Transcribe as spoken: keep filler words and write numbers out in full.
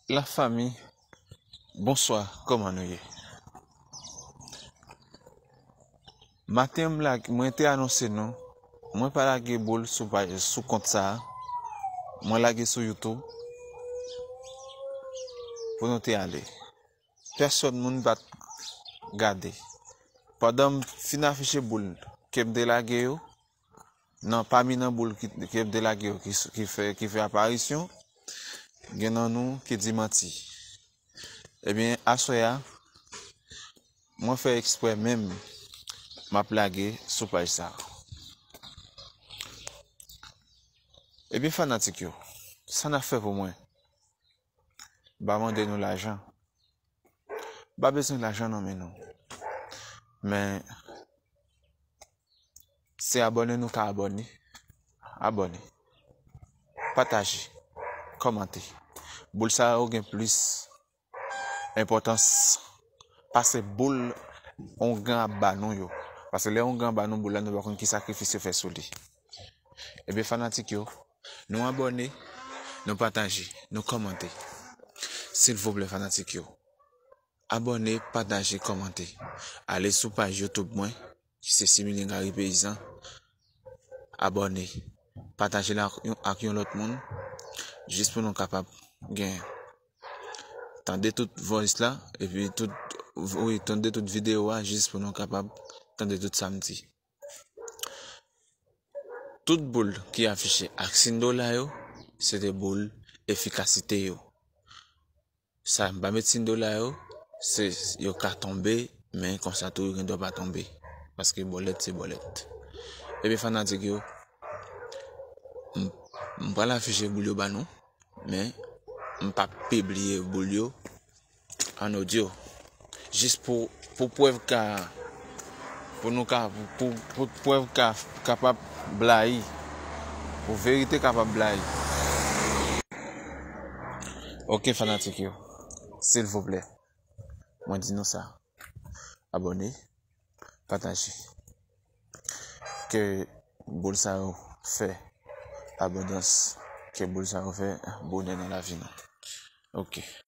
Lafanmi, bonswa, kòman nou ye? Maten m lage, mwen te anonse nou, mwen pa lage boul sou paj, sou kont sa a. Mwen lage sou YouTube pou nou te ale. Pèsòn moun pa t gade. Pandan m fin afiche boul ke m te lage yo, nan pami nan boul ki, ke m te lage yo ki, ki fè, ki fè aparisyon, gen nan nou ki di manti. Ebyen, aswè a, mwen fè eksprè menm m ap lage sou paj sa a. Ebyen, fanatik yo, sa n ap fè pou mwen? M pa mande nou lajan. M pa bezwen lajan nan men nou. Men, se abòne nou ka abòne. Abòne. Pataje. Kòmante. Boul sa yo gen plis enpòtans pase boul ongan ap ba nou yo. Paske lè ongan ba nou boul la, nou pa konn ki sakrifis yo fè sou li. Ebyen, fanatik yo, nou abòne, nou pataje, nou kòmante. Silvouplè, fanatik yo, abòne, pataje, kòmante. Ale sou paj YouTube mwen, ki se Similien Gary Paysan. Abòne, pataje l ak yon, ak yon lòt moun, jis pou nou kapab gen, tande tout voice la, epi tout, wi, tande tout videyo a, jis pou nou kapab tande tout sa m di. Tout boul ki afiche ak siy dola yo, se te boul efikasite yo. Sa m pa met siy dola yo, se, yo ka tonbe, men konsa tou yo gen dwa pa tonbe. Paske bòlèt se bòlèt. Ebyen, fanatik yo, m, m pral afiche boul yo ba nou, men m p ap pibliye boul yo an odyo. Jis pou, pou prèv ka, pou nou ka, pou, pou prèv ka kapab blayi, pou verite kapab blayi. Ok, fanatik yo, silvouplè, mwen di nou sa. Abòne, pataje. Ke boul sa yo fè abondans, ke boul sa yo fè bonè nan lavi nou. Ok.